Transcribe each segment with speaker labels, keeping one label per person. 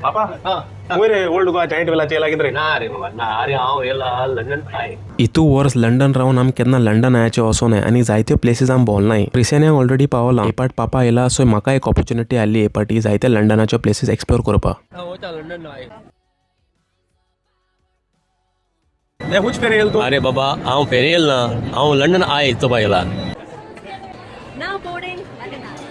Speaker 1: पापा, वयर रे old Goa giant व्हिलाचे येयला कितें रे?
Speaker 2: ना रे बाबा ना. अरे, हांव येयला लंडन I.
Speaker 3: इतू वर्स लंडन रावन आमी केन्ना लंडन आयाचे वचोनाय आनी जायत्यो प्लेसीस आमी भोंवनाय. रिसेंट ऑलरेडी पावला. हे पाट पापा येयला, सो म्हाका एक ऑपॉर्च्युनिटी आयली हे पाटी जायते लंडनाच्यो प्लेसीस एक्सप्लोर करपाक.
Speaker 2: हांव वता लंडन I.
Speaker 1: खंयच फेरी येयला तूं?
Speaker 2: अरे बाबा, हांव फेरी येयल ना, हांव लंडन I चोवपा येयला.
Speaker 4: Now boarding London Eye.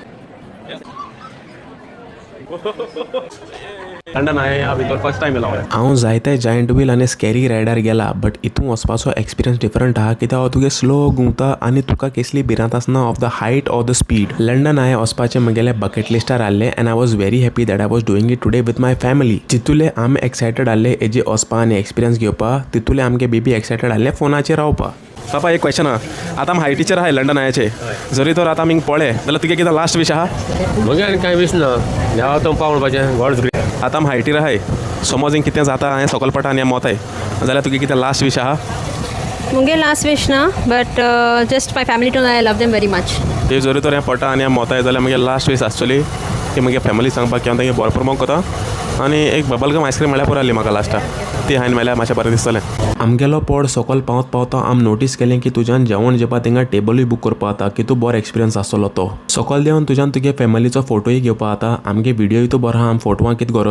Speaker 1: London I अभी तो फर्स्ट टाइम येयला.
Speaker 3: हांव जायते जायंट व्हील आनी स्कॅरी रायडार गेला, बट हितून वचपाचो एक्सपिरियन्स डिफरंट आहा, कित्याक हो तुगे स्लो घुंवता आनी तुका कसली भिरांत आसना of the height or the speed. London I वचपाचें म्हगेले बकेट लिस्टार आहलें and I was very happy that I was doing it today with my family. जितुले आमी एक्सायटेड आहले हेजे वचपा आनी एक्सपिरियन्स घेवपा, तितुले आमगे बेबी एक्सायटेड आहले फोनाचेर रावपा.
Speaker 1: पापा, एक क्वेश्चन आहा. आतां आमी हायटीचेर आहाय लंडन आयाचे. जरी तर आतां आमी पळय जाल्यार तुगे कितें लास्ट विश आहा?
Speaker 2: म्हगे आनी कांय वीश ना. देवा तो पाव म्हणपाचें, गॉड्स ग्रेस.
Speaker 1: आतां आमी हायटीर आहाय, समज कितें जाता हांवें सकयल पडटा आनी मोताय जाल्यार तुगे कितें लास्ट विश आहा?
Speaker 4: मुगे लास्ट विश ना, but just my family to I love them very much.
Speaker 1: ते जरी तर हें पडटा आनी मोताय जाल्यार मागीर लास्ट वीस आसतली की मागीर फॅमिली सांगपाक की हांव तेंगे भरपूर मोग कोता आनी एक बबल गम आयस्क्रीम मेळ्ळ्यार पुरो आसली म्हाका लास्टाक. ती हांवें मेळ्ळ्यार मातशें बरें दिसतलें.
Speaker 3: आमगेलो पोड सकयल पावत पावता आमी नोटीस केलें की तुज्यान जेवण जेवपा थिंगा टेबलूय बूक करपा जाता. कितू बरो एक्सपिरियन्स आसतलो तो. सकयल देंवन तुज्यान तुगे फॅमिलीचो फोटोय घेवपा जाता. आमगे व्हिडियोय तो बरो आहा, आमी फोटवान कितें गरज.